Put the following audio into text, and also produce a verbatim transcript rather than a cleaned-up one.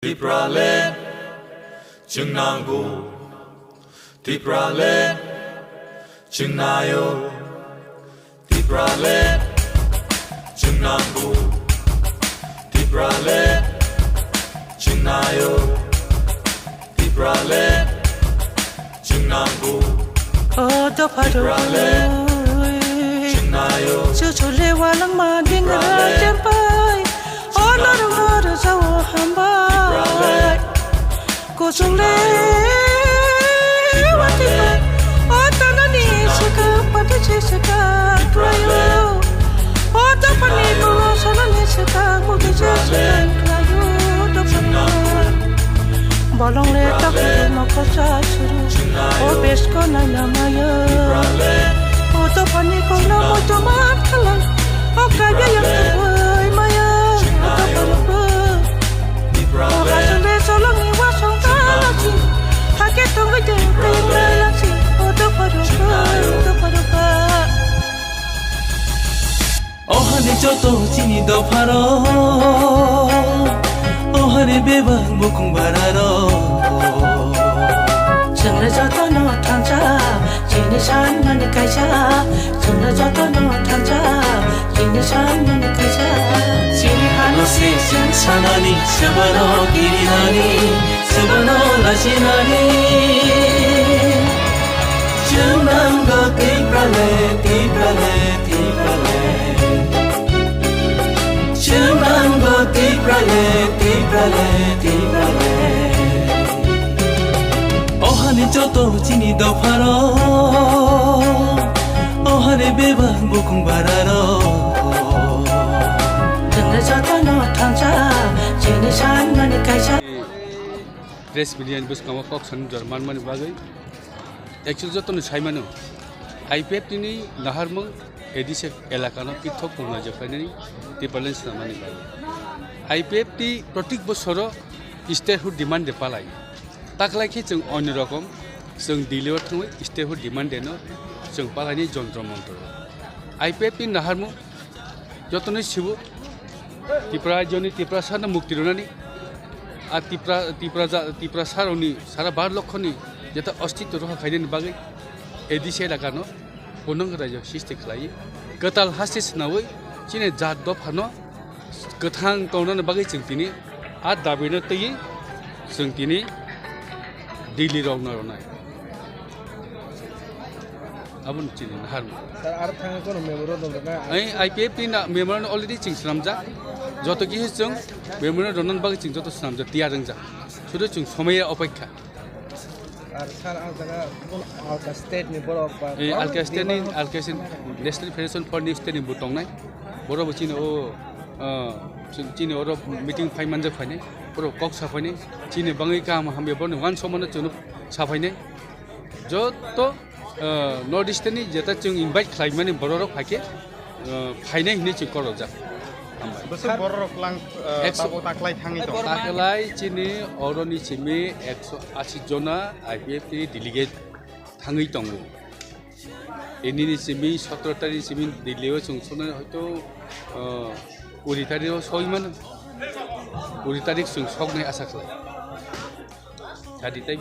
Tipraland chwng nango, Tipraland chwng naio, Tipraland chwng nango, Tipraland chwng naio, Tipraland chwng nango. O dopha rok, chwng naio. Chuchu le walangma dingra champai. O norok no rwjao hambai. Kuchung le watwi bai. O tanani swkang pati se swkang khlaio. O dophani kolo sanani swkang mugi se swkang khlaio. Dophani. Bolong le takhuk mokol cha churu. O besko naina maya. O dophani kokno muitu man khalai. O kaiya yang tubui maya. O dophani bo. O hachung le cholongni wasong talachi. Hake tongwi de tei melachi. O dophani bo, o dophani bo. Ohani joto chini dopharo, ohani bebak bukung bararo. Chwngno jotono thansa, chini sanmani kaisa. Chwngno jotono thansa, chini sanmani kaisa. Chini hano se chwng sanani, sebano kirinani, sebano lachinani. Chwng nango Tiprale, Tiprale, Tiprale. Chwng nango Tiprale, Tiprale, Tiprale. Ohani joto chini dopharo, ohani bebak bukung bararo. Chwngno jotono thansa, chini sanmani kaisa. Press media ni bwskango kok sani jora manmani bagwi actually jotono sai mano, I P F T ni naharmung A D C elakano pithok tongnai jokhlainani Tipraland swnamnani bagwi. I P F T protik bosoro statehood demand de palai. Taklai khe chwng onyo rokom, chwng Delhi o thangwi statehood demand de no chwng palaini jontro montro. I P F T ni naharmung jotono sibo Tipra rajyoni Tiprasano mukti rwnani, a Tipra, Tipra ja-, Tiprasarokni sara bar lokhoni jeta ostitw roha khainani bagwi A D C elakano punang rajyo sisti khlai, kwtal haste swnawi chini jat dophano kwthang tongnani bagwi chwng tini a dabino twiwi chwng tini Delhi rokno rwnai. Aboni chini naharmung. Sir, aro thangwi kono memorandum rwna? Ai, I P F T ni na memorandum already chwng swnamjak. Joto kisa chwng memorandum rwnani bagwi chwng joto swnamjak, tiyar wngjak. Sudu chwng somaya opekha. Ar sir, ang jaga bun alka state ni borok ba, eh, bang alka state ni, bimang alka state, National Federation for New State ni bo tongnai. Borok bo chini o, ah, chini oro meeting phai manjak phainai. Borok kok sa phainai. Chini bangwi kaham hamya borokni uansukmano chwngno sa phainai. Joto, ah, North East ni jeta chwng invite khlaimani bororok phaikhe, ah, phainai hinwi chwng korojak. Hambai. Bwswk bororok lang, ah, ekso tabuk taklai thangwi tong? Taklai chini oroni simi ekso ashi jona I P F T ni delegate thangwi tongo. Enini simi sotro tarikh simi Delhi o chwng soknai hoito, ah, kuri tarikh o soi mano. Kuri tarikh chwng soknai asa khlai. Sadi tei